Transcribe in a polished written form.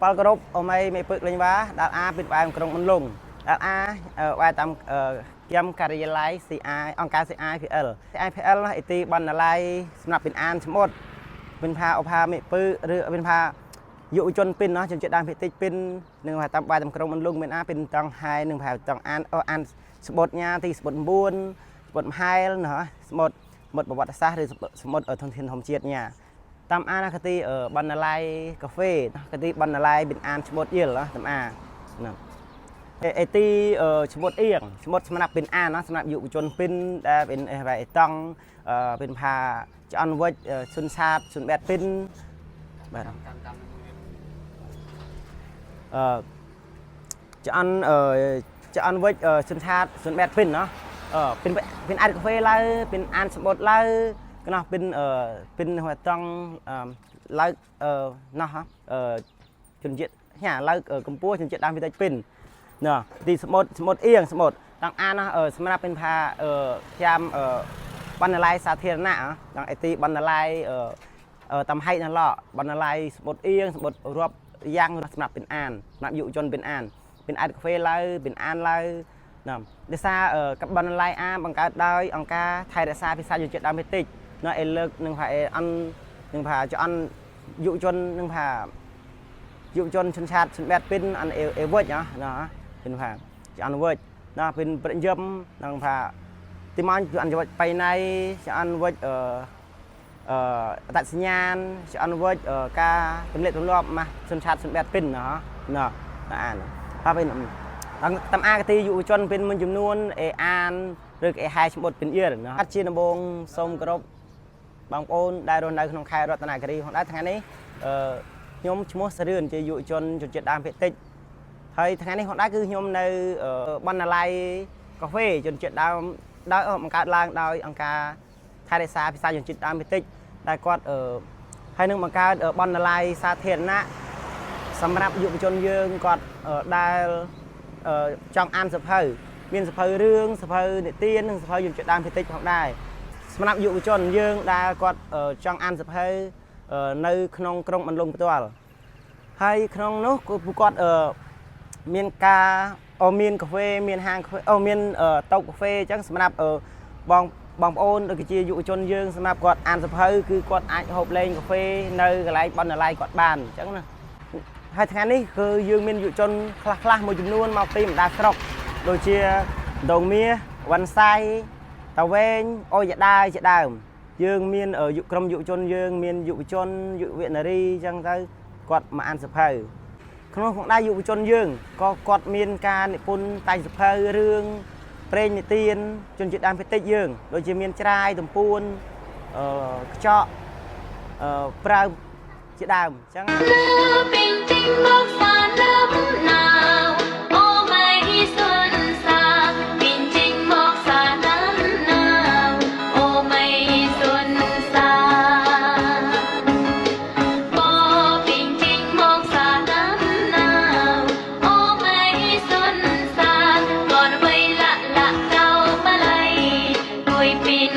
ប៉ាល់គ្រប់អមីមេពឹកលេងវ៉ាដាល់អាពីបែមក្រុងបន្លងដាល់អាបែតាមខ្ញុំការិយាល័យ CI អង្គការ CIPL CIPL អ៊ីទីបណ្ណាល័យសម្រាប់ពីអានស្មុតវិនផាអផាមេពឹឬវិនផាយុវជនពីនណោះជនជាតិដើមភាគតិចពីននឹងតាមបែតាមក្រុងបន្លងមានអាពីនតង់ហៃនឹងផាតង់អានអានស្បុតញ៉ាទីស្បុត9ស្បុតមហែលណោះស្មុតស្មុតប្រវត្តិសាស្ត្រឬស្មុតធនធានធម្មជាតិញ៉ាតាមអានគទីបណ្ណាល័យកាហ្វេគទីបណ្ណាល័យបិនអានស្មុតយល់តាមអាណាអេទីស្មុតអៀងស្មុតសម្រាប់បិនអានណាសម្រាប់យុវជនពីនដែលបិនអេតង់បិនផាឆ្អន់វិចសុនសាតសុនបែតពីនបាទអឺឆ្អន់អឺឆ្អន់វិចសុនសាតសុនបែតពីនណោះអឺពីនពីនអានកាហ្វេឡើយពីនអានស្មុតឡើយកណោះពីនអឺពីនហៅត្រង់ឡើងអឺណោះអឺជនជាតិញ៉ាឡើងកម្ពុជាជនជាតិដើមភាគតិចពីនណោះទីស្មុតស្មុតអៀងស្មុតតាំងអានណោះសម្រាប់ពីនផាអឺខ្ញុំអឺបណ្ណាល័យសាធារណៈតាំងអីទីបណ្ណាល័យអឺតំហៃណឡបណ្ណាល័យស្មុតអៀងស្មុតរាប់យ៉ាងសម្រាប់ពីនអានសម្រាប់យុវជនពីនអានពីនអានកាហ្វេឡើយពីនអានឡើយណាដោយសារកបណ្ណាល័យអាបង្កើតដោយអង្គការថែរក្សាភាសាជនជាតិដើមភាគតិចណោះអេលើកនឹងផាអេអននឹងផាចអនយុវជននឹងផាយុវជនជនឆាតជនបែតពីនអនអេវិចណាពីនផាចអនវិចណាពីនប្រយមនឹងផាទីមកអនវិចបៃណៃចអនវិចអឺអឺអត្តសញ្ញាណចអនវិចការទំនាក់ទំនប់ម៉ាស់ជនឆាតជនបែតពីនណាណាអានហើយពេលតាមអាកទីយុវជនពេលមួយចំនួនអេអានឬអេហែឈ្មោះពីនអៀណាអត់ជាដំបងសូមគោរពបងប្អូនដែលរស់នៅក្នុងខេត្តរតនគិរីផងដែរថ្ងៃនេះអឺខ្ញុំឈ្មោះសរឿនជាយុវជនជនជាតិដើមភាគតិចហើយថ្ងៃនេះផងដែរគឺខ្ញុំនៅបណ្ណាល័យកាហ្វេជនជាតិដើមដោយបង្កើតឡើងដោយអង្គការថែរក្សាភាសាជនជាតិដើមភាគតិចដែលគាត់អឺហើយនឹងបង្កើតបណ្ណាល័យសាធារណៈសម្រាប់យុវជនយើងគាត់ដែលចង់អានសភៅមានសភៅរឿងសភៅនិទាននិងសភៅជនជាតិដើមភាគតិចផងដែរសម្រាប់យុវជនយើងដែលគាត់ចង់អានសភៅនៅក្នុងក្រុងបន្លងផ្ទាល់ហើយក្នុងនោះគឺពួកគាត់មានការអូមានកាហ្វេមានហាងកាហ្វេអូមានតូបកាហ្វេអញ្ចឹងសម្រាប់បងបងប្អូនដូចជាយុវជនយើងសម្រាប់គាត់អានសភៅគឺគាត់អាចហូបលេងកាហ្វេនៅកន្លែងបណ្ណាល័យគាត់បានអញ្ចឹងណាហើយថ្ងៃនេះគឺយើងមានយុវជនខ្លះខ្លះមួយចំនួនមកពីបណ្ដាស្រុកដូចជាដងមាសវ៉ាន់សៃតាវែងអូយ៉ាដាវជាដើមយើងមានយុក្រុមយុវជនយើងមានយុវជនយុវនារីអញ្ចឹងទៅគាត់មកអានសភៅក្នុងផងដែរយុវជនយើងក៏គាត់មានការនិពន្ធតែងសភៅរឿងព្រេងនិទានជនជាតិដើមភាគតិចយើងដូចជាមានច្រាយទំពួនអឺខ្ចក់អឺប្រាវជាដើមអញ្ចឹង Bình tinh mốc xa lớp nào ô mây xuân xa bình chinh mốc xa năm nào ô mây xuân xa បbình chinh mốc xa năm nào ô mây xuân xa còn vây lạ lạ cao mà lay đuôi pin